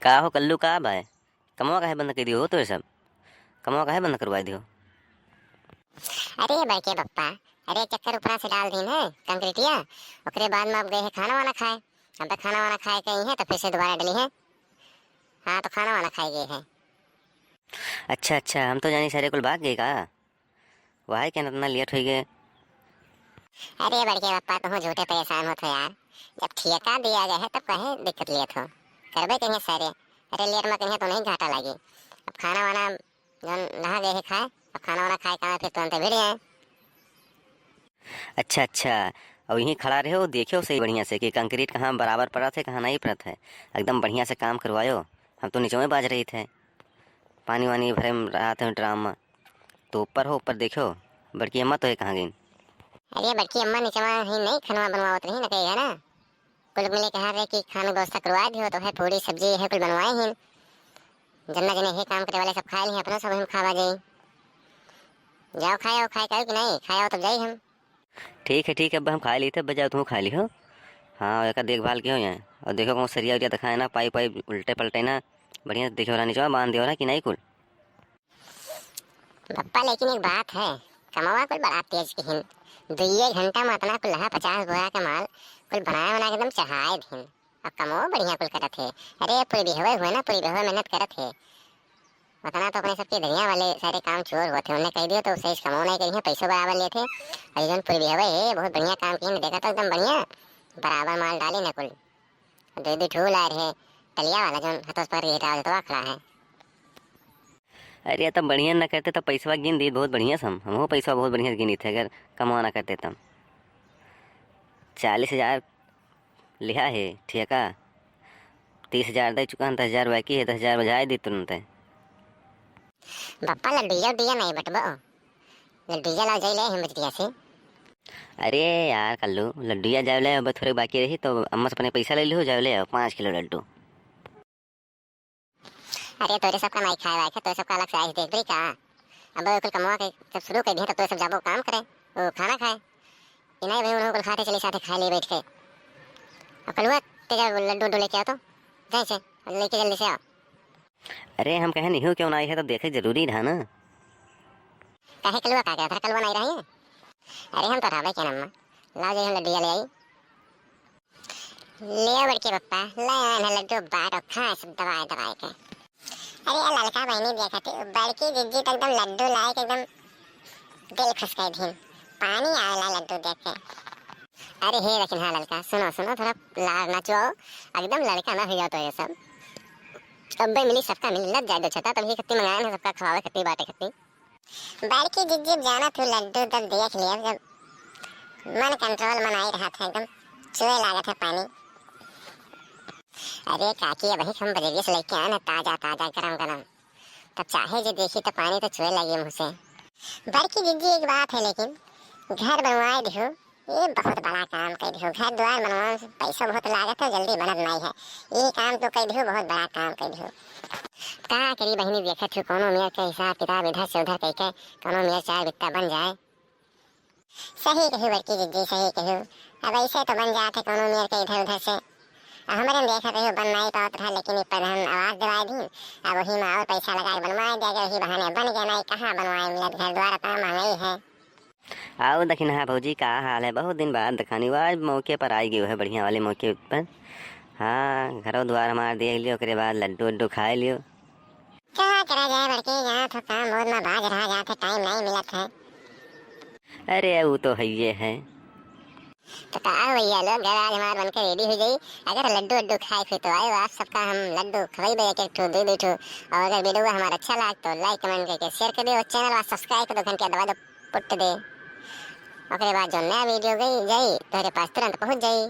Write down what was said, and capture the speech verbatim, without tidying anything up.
का हो कल्लू, का भाई? कमवा काहे बंद कर दियो हो तोरे सब? कमवा काहे बंद करवा दियो? अरे बड़के पप्पा, अरे चक्कर ऊपरा से डाल दीन है कंक्रीटिया, ओकरे बाद में अब गए हैं खाना वाना खाए। अब खाना वाना खाए के आई हैं तो फिर से दोबारा डली है। हाँ, तो खाना वाना खाए गए हैं। अच्छा अच्छा, हम तो जानी सारे कुल भाग गए का? वही के इतना लेट हो गए। अरे बड़के पप्पा, तुम झूठे परेशान होत हो यार। जब ठेका दिया गया है तब काहे दिक्कत लेत हो? करबे कहीं सारे। अरे लेट में कहीं तो नहीं घाटा लागी। अब खाना वाना जौन नहा गए है खाए, अब खाना वाना खाए का फिर तुरंत भिड़ जाए। अच्छा अच्छा, अब यहीं खड़ा रहो, देखो सही बढ़िया से कि कंक्रीट कहाँ बराबर पड़त है, कहाँ नहीं पड़त है। एकदम बढ़िया से काम करवायो। हम तो नीचे में बाज रही थे, पानी वानी भरे में रहा थे ड्राम में, तो ऊपर हो, ऊपर देखो, बड़की अम्मा तो है कहाँ गई? अरे बड़की अम्मा नीचे में ही नहीं, खनवा बनवावत रही ना कहीं है ना, कुल मिले कहा रहे कि खाना व्यवस्था करवा दियो तो है, पूरी सब्जी है कुल बनवाए ही। जन्ना जने है काम करे वाले सब खाए लिए, अपना सब हम खावा जाई। जाओ खाए आओ, खाए का कि नहीं खाए आओ तब जाई हम। ठीक है ठीक है, अब हम खा ली थे, अब जाओ तुम खा ली हो। हाँ, एका देखभाल कियो यहाँ, और देखो कौन सरिया उरिया दिखाए ना, पाइप वाइप उल्टे पलटे ना, बढ़िया से देखो रहा नीचे बांध दियो रहा कि नहीं कुल। बप्पा, लेकिन एक बात है, कमवा कुल बड़ा तेज किहिन। दुइये घंटा में अतना कुल लहा पचास बोरा के माल कुल बनाए बना के एकदम चढ़ाए दिन। अब कमवा बढ़िया कुल करत है। अरे, पूरी बिहवे हुए ना, पूरी बिहवे मेहनत करत है। उतना तो अपने सबके दरिया वाले सारे काम चोर होते हैं, उन्हें कह दियो तो सही से कमवा नहीं करिए, पैसों बराबर लेते। और जौन पूरी बिहवे है, बहुत बढ़िया काम किहिन, देखा तो एकदम बढ़िया बराबर माल डाली न कुल। दो दो ठू लाए रहे, तलिया वाला जौन हथोस पकड़ के हिटाओ, जतवा खड़ा है। अरे, तब बढ़िया न करते, तब पैसवा गिन दी बहुत बढ़िया से हम, हमहू पैसवा बहुत बढ़िया से गिनी थे, अगर कमवा न करते तब। चालीस हजार लिहा है ठेका, तीस हजार दे चुका है, दस हजार बाकी है, दस हजार बजाए दी तुरंत है। बप्पा, लड्डुइया उड्डुइया नहीं बटबो, लड्डुइया लाओ जाई ले हम बजरिया से। अरे यार कल्लू, लड्डुइया जाए ले, अब थोड़े बाकी रही तो अम्मा से अपने पैसा ले लिहो, जाए ले आओ पाँच किलो लड्डू। अरे तोरे सबका नाई खाए वाए के, तोरे सबका अलग से आइस देख बरी का? अब कुल कमवा के जब शुरू कर दिए तो तोरे सब जाबो काम करे, वो खाना खाए। कि नहीं भाई, उन्हों कुल खाते चली साथे खाए ले बैठ के। अब कलुआ ते जा लड्डू उड्डू लेके आओ तो, जाए से, लेके जल्दी से आओ। अरे हम कहे नहीं हो क्यों ना आई है, तो देखे जरूरी रहा ना। काहे कलुआ का क्या था, कलुआ नहीं रही है? अरे हम तो रहबे के नम्मा, लाओ जाए हम लड्डू ले आई। ले आओ बड़के पप्पा, ले आए हैं लड्डू, बांटो, खाए सब दबाए दबाए के। अरे यार ललका बहिनी देखा थे, बड़की जिज्जी तो एकदम लड्डू लाए के एकदम दिल खुश कर दीन, पानी आवेला लड्डू देख के। अरे हे लेकिन हाँ ललका, सुनो सुनो, थोड़ा लार ना चुआओ, एकदम लड़का ना हो जाओ तो ये सब। अब्बे मिली सबका मिली, लग जाए दो छता, तभी खत्ती मंगाए ना सबका खवावे खत्ती बाटे खत्ती। बड़की जिज्जी जाना तू लड्डू तब देख लिया, जब मन कंट्रोल में नहीं रहा था, एकदम चुए लागत है पानी। अरे काकी, अबही हम बजरिया से लेके आए ना, ताजा ताजा गरम गरम, तब चाहे जे देखी तो पानी तो चुए लगी मुँह से। बड़की जिज्जी एक बात है, लेकिन घर बनवाए दिहो, ये बहुत बड़ा काम कर दिहो। घर द्वार बनवाए में पैसा बहुत लागत है, जल्दी बनत नहीं है। ये काम तो कर दिहो, बहुत बड़ा काम कर दिहो। का करी बहिनी, देखत हो कोनो मेर के हिसाब किताब इधर से उधर करके कोनो मेर चार बित्ता बन जाए। सही कही बड़की जिज्जी, सही कही। अब ऐसे तो बन जात है कोनो मेर के इधर उधर से। अब हमरे में देखत रहियो बन नहीं पावत रहा, लेकिन ई प्रधान आवास दिवाए दीन। अब वही में और पैसा लगा के बनवाए दिया गया, वही बहाने बन गया, नहीं कहाँ बनवाए मिलत, घर द्वार इतना महंगाई है। आओ दखिनहा भौजी, का हाल है? बहुत दिन बाद देखानी, आज मौके पर आई गयो है, बढ़िया वाले मौके पर। हाँ, घरो द्वार हमार देख लियो, ओकरे बाद लड्डू उड्डू खाए लियो। का करा जाए बड़के, यहाँ तो काम बहुत में बाज रहा, जाते टाइम नहीं मिलत है। अरे, वो तो है ये है। तो का भैया लोग, घर आज हमार बनके रेडी हो जाई। अगर लड्डू उड्डू खाए के तो आयो आप सबका हम लड्डू खवाई एक एक ठो, दो दो ठो। और अगर वीडियो हमारा अच्छा लाग तो लाइक कमेंट करके शेयर कर दियो, चैनल सब्सक्राइब कर दो, घंटिया दबा दो, पुट दे। ओकरे बाद जो नया वीडियो गई जाई तोहरे पास तुरंत पहुँच जाई।